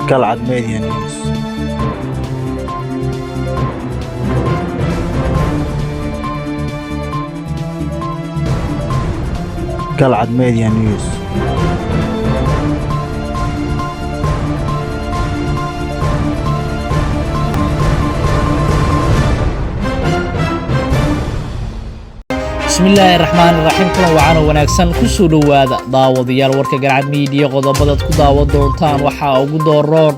Galcad Media News. Galcad Media News. Bismillaahi raxmaan raxiim. Kulan wacan oo wanaagsan, kusoo dhowaada daawadayaal warka Galcad Miidiya. Qodobadaad ku daawan doontaan waxaa ugu dooroon: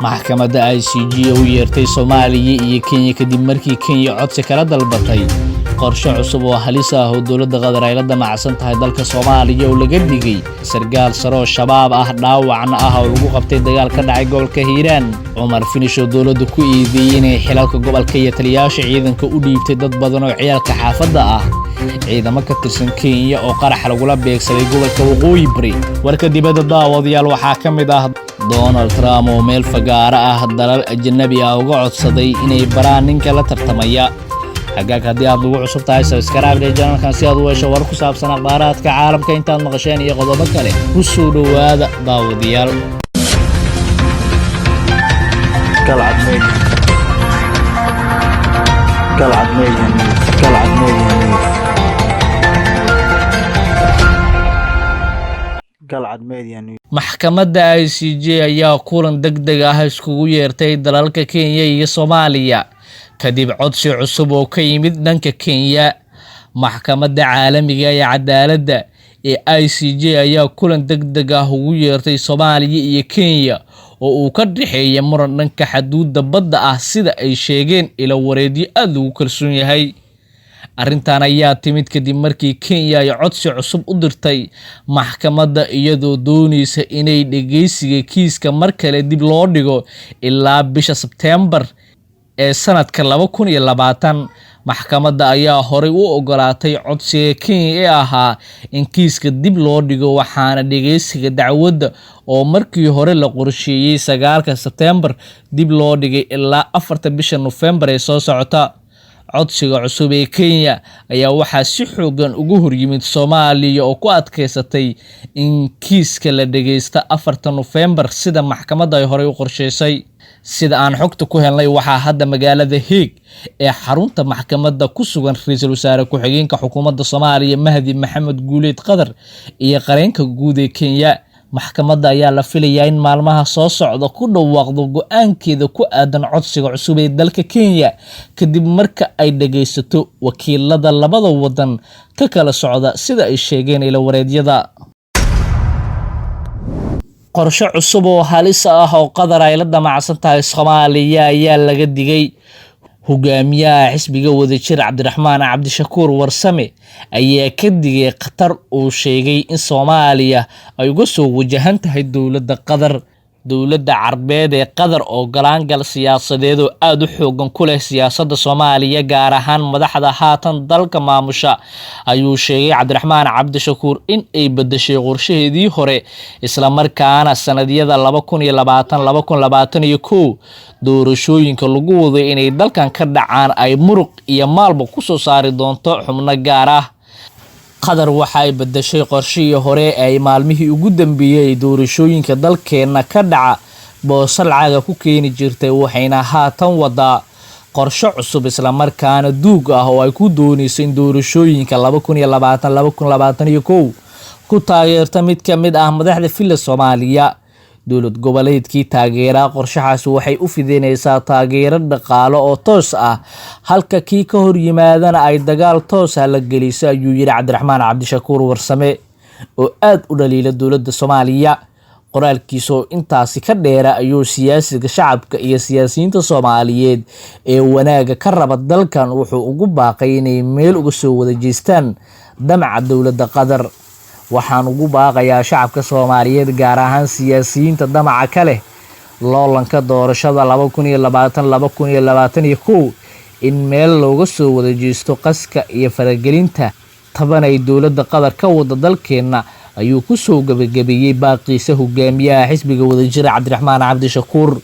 maxkamadda ICJ u yeertay Soomaaliya iyo Kenya kadib markii Kenya codsi kala dalbatay qorshe cusub oo halis ah oo dowladda Qatar ay la damacsan tahay dalka Soomaaliya, oo laga dhigay sargaal sare oo Shabaab ah dhaawacna ah oo lagu qabtay dagaal ka dhacay gobolka Hiiraan. Cumar Finish oo dowladda ku eedeeyey inay xilalka gobolka iyo taliyayaasha ciidanka u dhiibtay dad badan oo ciyaalka xaafadda ah. Ciidamo ka tirsan Kenya oo qarax lagula beegsaday gobolka Waqooyi Bari. Warka dibadda, daawadayaal, waxaa ka mid ah Donald Trump oo meel fagaaro ah dalal ajanabi ah uga codsaday inay baraan ninka la tartamaya. Hagaag, haddii aad ugu cusub tahay, subscribe dheh channelkan si aad u hesho war ku saabsan akhbaaraadka caalamka. Intaad maqasheen iyo qodobo kale, ku soo dhowaada daawadayaal. Galcad Media. Galcad Media News. Galcad Media News. Galcad Media News. Maxkamadda ICJ ayaa kulan deg deg ah iskugu yeertay dalalka Kenya iyo Soomaaliya kadib codsi cusub oo ka yimid dhanka Kenya. Maxkamadda Caalamiga ee Cadaaladda ee ICJ ayaa kulan deg deg ah ugu yeertay Soomaaliya iyo Kenya oo uu ka dhexeeya muran dhanka xaduudda badda ah, sida ay sheegeen ilo wareedyo aada lagu kalsoon yahay. Arrintan ayaa timid kadib markii Kenya ay codsi cusub u dirtay maxkamadda, iyadoo dooneysa inay dhegeysiga kiiska mar kale dib loo dhigo ilaa bisha Sebteembar ee sanadka 2020. Maxkamadda ayaa horey u ogolaatay codsiga Kenya ee ahaa in kiiska dib loo dhigo, waxaana dhegeysiga dacwadda oo markii hore la qorsheeyey 9-ka Sebteembar dib loo dhigay ilaa 4-ta bisha Nofembar ee soo socota. Codsiga cusub ee Kenya ayaa waxaa si xoogan uga horyimid Soomaaliya oo ku adkeysatay in kiiska la dhegeysta 4-ta Nofembar, sida maxkamadda ay horey u qorsheysay. Sida aan xogta ku helnay, waxaa hadda magaalada Heeg ee xarunta maxkamadda ku sugan ra-iisul wasaare ku-xigeenka xukuumadda Soomaaliya Mahdi Maxamed Guuleed Qadar iyo qareenka guud ee Kenya. Maxkamadda ayaa la filayaa in maalmaha soo socda ku dhawaaqdo go-aankeeda ku aadan codsiga cusub ee dalka Kenya, kadib marka ay dhageysato wakiilada labada wadan ka kala socda, sida ay sheegeen ilo wareedyada. Qorshe cusub oo halis ah oo Qatar ay la damacsan tahay Soomaaliya ayaa laga digay. Hogaamiyaha xisbiga Wadajir Cabdiraxmaan Cabdishakuur Warsame ayaa ka digay khatar uu sheegay in Soomaaliya ay uga soo wajahan tahay dowladda Qatar. Dowladda Carbeed ee Qatar oo galaangal siyaasadeed oo aada u xoogan ku leh siyaasadda Soomaaliya, gaar ahaan madaxda haatan dalka maamusha, ayuu sheegay Cabdiraxmaan Cabdishakuur in ay bedeshay qorshaheedii hore, islamarkaana sanadyada 2020, 2021 doorashooyinka lagu waday inay dalkan ka dhacaan ay muruq iyo maalba kusoo saari doonto xubno gaar ah. Qatar waxa ay bedeshay qorshihii hore ee ay maalmihii ugu dambeeyey ay doorashooyinka dalkeena ka dhaca boosal lacaga ku keeni jirtay, waxayna haatan wadaa qorshe cusub islamarkaana duug ah oo ay ku dooneyso in doorashooyinka 2020, 2021 ku taageerta mid ka mid ah madaxda Villa Soomaaliya. Dowlad goboleedkii taageeraa qorshahaasi waxay u fidineysaa taageero dhaqaalo oo toos ah, halka kii ka hor yimaadana ay dagaal toos ah la geliso, ayuu yidhi Cabdiraxmaan Cabdishakuur Warsame oo aada u dhaliila dowladda Soomaaliya. Qoraalkiisa oo intaasi ka dheera ayuu siyaasiga shacabka iyo siyaasiyiinta Soomaaliyeed ee wanaaga ka raba dalkan wuxuu ugu baaqay inay meel uga soo wada jeestaan damaca dowladda Qatar. Waxaan ugu baaqayaa shacabka Soomaaliyeed, gaar ahaan siyaasiyiinta damaca ka leh loolanka doorashada 2020, 2021, in meel looga soo wada jeesto qaska iyo faragelinta taban ay dowladda Qatar ka wada dalkeenna, ayuu kusoo gabagabeeyey baaqiisa hogaamiyaha xisbiga Wadajira Cabdiraxmaan Cabdishakuur.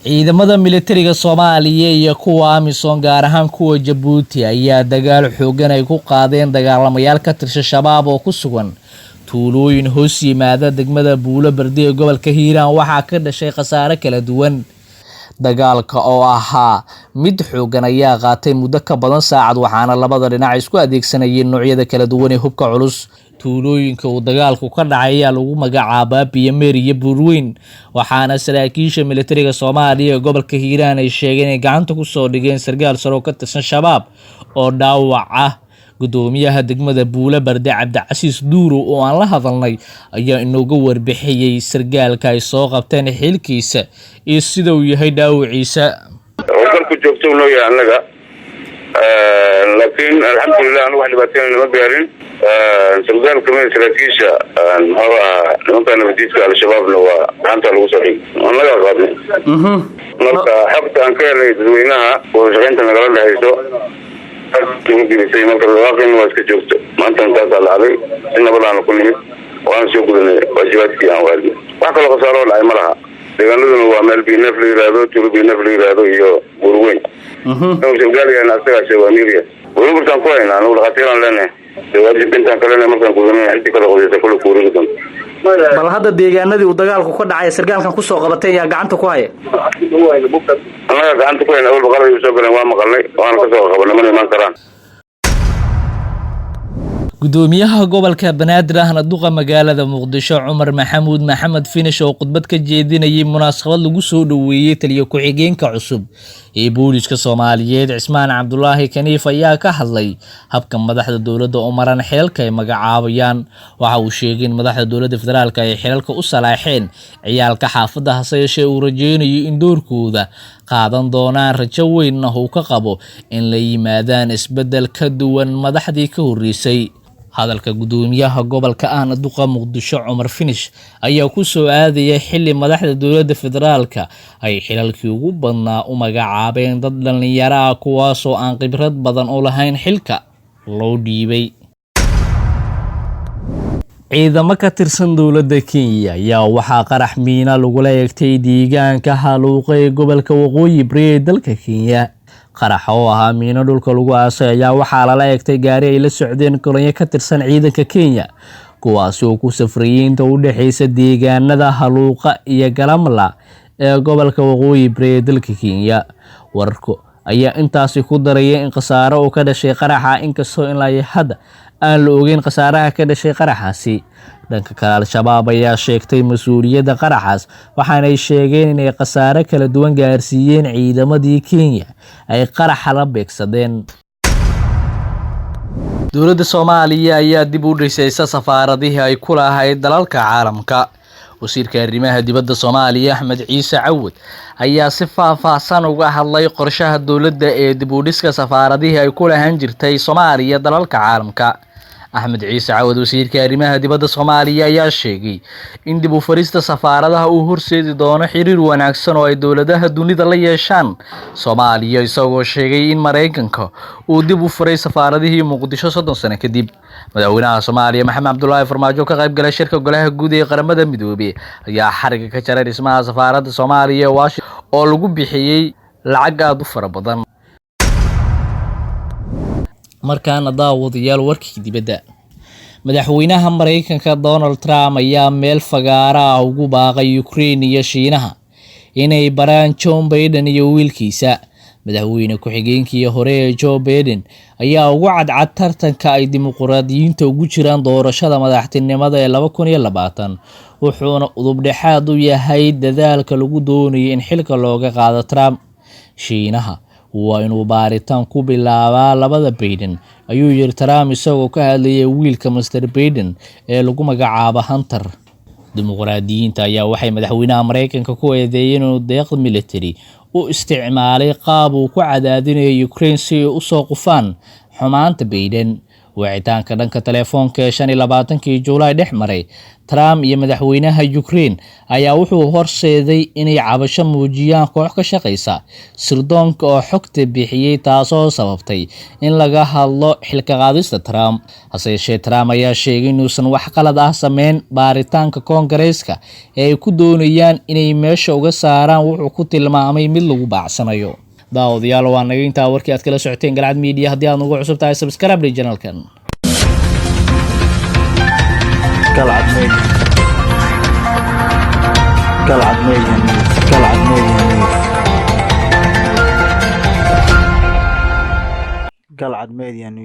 Ciidamada militariga Soomaaliya iyo kuwa AMISOM, gaar ahaan kuwa Jabuuti, ayaa dagaal xoogan ay ku qaadeen dagaalamayaal ka tirsan Shabaab oo ku sugan Tuulooyin hoos yimaada degmada Buulo Berde ee gobolka Hiiraan waxaa ka dhashay khasaare kala duwan. Dagaalka oo ahaa mid xoogan ayaa qaatay muddo ka badan saacad, waxaana labada dhinac isku adeegsanayeen noocyada kala duwan ee hubka culus. Tuulooyinka uu dagaalku ka dhacay ayaa lagu magacaabaa Biyomeer iyo Buurweyn, waxaana saraakiisha militariga Soomaaliya ee gobolka Hiiraan ay sheegeen inay gacanta ku soo dhigeen sarkaal sare oo ka tirsan Shabaab oo dhaawac ah. Gudoomiyaha degmada Buulo Berde Cabdicasiis Duuro oo aan la hadalnay ayaa inooga warbixiyey sargaalka ay soo qabteen xilkiisa iyo sida uu yahay dhaawaciisa. Howlgalku joogto noo yahay annaga, laakiin alxamdulilah anagu wax dhibaatayna nama gaarin. Sargaal kamida saraakiisha, muxuu ahaa, nimanka nabadiidka Al-Shabaabna waa gacanta lagu soo dhigay, annagaa qaadnay. Marka xogta aan ka helay dadweynaha wadashaqeynta nagala dhexayso gelisay, marka dhawaaqin waa iska joogto. Maantana taasaa dhacday, si nabadaana ku nimid, waana soo gudanay waajibaadkii aan waadnay. Wax kaloo khasaaro oo dhacay ma laha. Deegaanaduna waa meel Bineef la yiraahdo, tuulo Bineef la yiraahdo iyo Buurweyn. Sargaal yahan asagaa sheego amiirya weli markaan ku hayna, anagu dhakhaatiiraan leenahay dee waajibka intaan kalena markaan gudanay intii kala qodaysa kule ku wareegi doonto. Bal hadda deegaanadii uu dagaalku ka dhacay sargaalkan kusoo qabateen yaa gacanta ku haya? Annaga gacanta ku hayna. Awal baqalay soo galeen, waa maqalnay, waana kasoo qabanay, mana imaan karaan. Gudoomiyaha gobolka Banaadir ahna duqa magaalada Muqdisho Cumar Maxamuud Maxamed Finish oo khudbad ka jeedinayay munaasabad lagu soo dhoweeyey taliyo ku-xigeenka cusub ee booliska Soomaaliyeed Cismaan Cabdulaahi Kaniif ayaa ka hadlay habka madaxda dowladda u maran xilalka ay magacaabayaan. Waxa uu sheegay in madaxda dowladda federaalka ay xilalka u salaaxeen ciyaalka xaafadda, hase yeeshee uu rajeynayo in doorkooda qaadan doonaan, rajo weynna uu ka qabo in la yimaadaan isbeddel ka duwan madaxdii ka horreysay. Hadalka gudoomiyaha gobolka ahna duqa Muqdisho Cumar Finish ayaa ku soo aadaya xili madaxda dowladda federaalka ay xilalkii ugu badnaa u magacaabeen dad dhallinyaro ah, kuwaasoo aan khibrad badan u lahayn xilka loo dhiibay. Ciidamo ka tirsan dowladda Kenya ayaa waxaa qarax miina lagula eegtay deegaanka Haluuqa ee gobolka Waqooyi Bari ee dalka Kenya. Qaraxa oo ahaa miino dhulka lagu aasay ayaa waxaa lala eegtay gaari ay la socdeen kolonyo ka tirsan ciidanka Kenya, kuwaasi oo ku safrayay inta u dhexeysa deegaanada Haluuqa iyo Galamla ee gobolka Waqooyi Bari ee dalka Kenya. Wararku ayaa intaasi ku daraya in khasaaro uu ka dhashay qaraxa, inkastoo ilaa hadda aan la ogeyn khasaaraha ka dhashay qaraxaasi. Dhanka kale, Al-Shabaab ayaa sheegtay mas-uuliyadda qaraxaas, waxaanay sheegeen inay khasaare kala duwan gaarsiiyeen ciidamadii Kenya ay qaraxa la beegsadeen. Dowladda Soomaaliya ayaa dib u dhisaysa safaaradihii ay ku lahayd dalalka caalamka. Wasiirka arrimaha dibadda Soomaaliya Axmed Ciise Cawad ayaa si faahfaahsan uga hadlay qorshaha dowladda ee dib u dhiska safaaradihii ay ku lahaan jirtay Soomaaliya dalalka caalamka. Axmed Ciise Cawad, wasiirka arrimaha dibadda Soomaaliya, ayaa sheegay in dib u furista safaaradaha uu horseedi doono xiriir wanaagsan oo ay dowladaha dunida la yeeshaan Soomaaliya, isagoo sheegay in Mareykanka uu dib u furay safaaradihii Muqdisho 30 sano kadib. Madaxweynaha Soomaaliya Maxamed Cabdulaahi Farmaajo ka qayb galay shirka golaha guud ee Qaramada Midoobay ayaa xariga ka jaray dhismaha safaaradda Soomaaliya ee Washington oo lagu bixiyey lacag aada u fara badan. Markaana daawadayaal, warkii dibadda. Madaxweynaha Mareykanka Donald Trump ayaa meel fagaara ah ugu baaqay Ukraine iyo Shiinaha inay baraan Joe Biden iyo wiilkiisa. Madaxweyne ku-xigeenkii hore ee Joe Biden ayaa ugu cadcad tartanka ay dimuqraadiyiinta ugu jiraan doorashada madaxtinimada ee 2020, wuxuuna udub dhexaad u yahay dadaalka lagu doonayo in xilka looga qaado Trump. Shiinaha waa inuu baaritaan ku bilaabaa labada Biden, ayuu yiri Trump isagoo ka hadlayay wiilka Mr Biden ee lagu magacaabo Hunter. Dimuqraadiyiinta ayaa waxay madaxweynaha Mareykanka ku eedeeyeen inuu deeq military u isticmaalay qaab uu ku cadaadinayo Ukraine si ay usoo qufaan xumaanta Biden. Wicitaanka dhanka telefoonka ee 25-kii Juulaay dhex maray Trump iyo madaxweynaha Ukraine ayaa wuxuu horseeday inay cabasho muujiyaan koox ka shaqeysa sirdoonka oo xogta bixiyey, taasoo sababtay in laga hadlo xilka qaadista Trump. Hase yeeshee, Trump ayaa sheegay inuusan wax qalad ah sameyn baaritaanka Koongareeska ee ay ku doonayaan inay meesha uga saaraan wuxuu ku tilmaamay mid lagu baacsanayo. Daawadayaal, waa naga intaa warkii aad kala socoteen Galcad Media. Haddii aad nagu cusub tahay, subscribe channelkan. Galcad Media. Galcad Media News. Galcad Media News. Galcad Media News.